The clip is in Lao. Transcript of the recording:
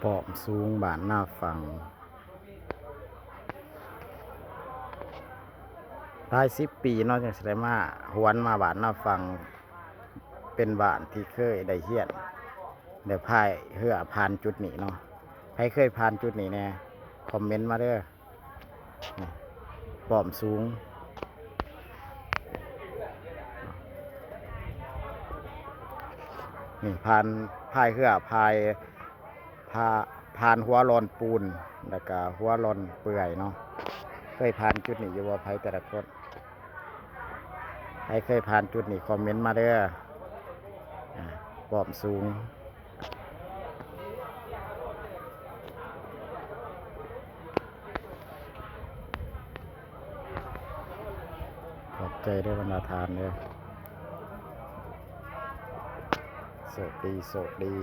ປ້ອມສູງບ້ານນາຝັ່ງ ຫຼາຍສິບປີເນາະ ຈັ່ງຊິໄດ້ມາ ຫວນມາບ້ານນາຝັ່ງ ເປັນບ້ານທີ່ເຄີຍໄດ້ຮຽນ ໄດ້ພາຍເຮືອຜ່ານຈຸດນີ້ເນາະ. ໃຜເຄີຍຜ່ານຈຸດນີ້ແດ່ ຄອມເມັນມາເດີ. ນີ້ ປ້ອມສູງ ນີ້ ຜ່ານ ພາຍເຮືອ ພາຍ ຜ່າ ຜ່ານຫົວລອນປູນ ແລ້ວກະຫົວລອນເປື່ອຍເນາະ. ເຄີຍຜ່ານຈຸດນີ້ຢູ່ບໍ່ ໃຜແຕ່ລະຄົນ? ໃຜເຄີຍຜ່ານຈຸດນີ້ ຄອມເມັນມາເດີ. ອາ ປ້ອມສູງ ຂອບໃຈເດີບັນດາທ່ານເດີ. ໂຊກດີ ໂຊກດີ.